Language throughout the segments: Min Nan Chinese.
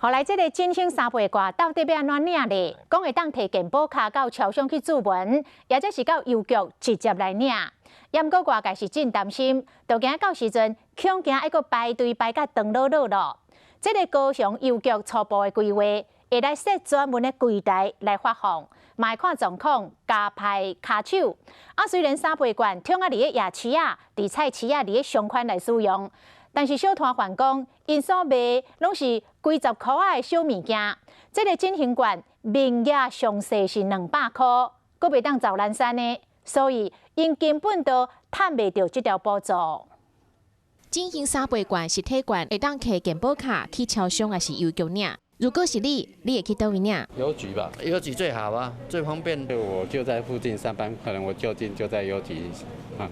予來這个振興三倍券到底欲按怎領咧？講會當提健保卡到超商去注文，抑者是到郵局直接來領。毋過外界是真擔心，就驚到時陣恐驚愛閣排隊排甲長囉囉囉。這个高雄郵局初步的規劃，會來設專門的櫃台來發放，嘛會看狀況加派跤手。啊，雖然三倍券通啊佇咧夜市仔、佇菜市仔、佇咧商圈來使用，但是小攤販講，𪜶所賣攏是幾十箍仔的小物件。這个振興券面額上細是200箍，閣袂當走南山的，所以𪜶根本都趁袂著這條補助。振興三倍券實體券會當提健保卡去超商抑是郵局領。如果是你，你會去佗位領？郵局吧，郵局最好啊，最方便。我就在附近上班，可能我就近就在郵局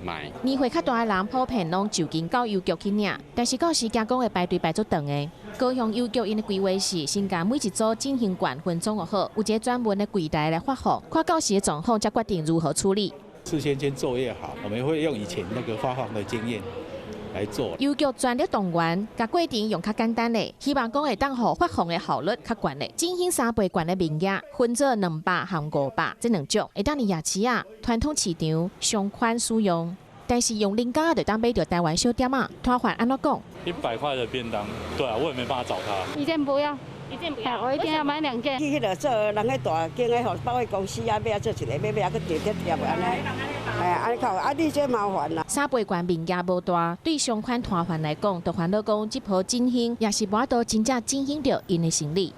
買。年歲較大的人普遍攏就近到郵局去領，但是到時驚講會排隊排足長的。高雄郵局𪜶的規劃是，先共每一組振興券分裝好，有一个專門的櫃台來發放，看到時的狀況才決定如何處理。事先先作業好，我們會用以前那個發放的經驗來做。郵局全力動員，共過程用較簡單的，希望講會當予發放的效率較懸的。振興三倍券的面額分做200和500這兩種，會當佇夜市仔、傳統市場、商圈使用。但是用零工就當買著台灣小點仔，攤販按怎講？100塊的便當，對啊，我也沒辦法找他。一件不要，一件不要，我一定要買兩件。去彼落做人彼大間的予百貨公司啊，買啊做一个，買買啊閣地鐵貼按呢，哎，按呢較啊，你這麻煩啦。三倍券面額無大，對商圈攤販來講，就煩惱講這波振興也是無法度真正振興著𪜶的生理。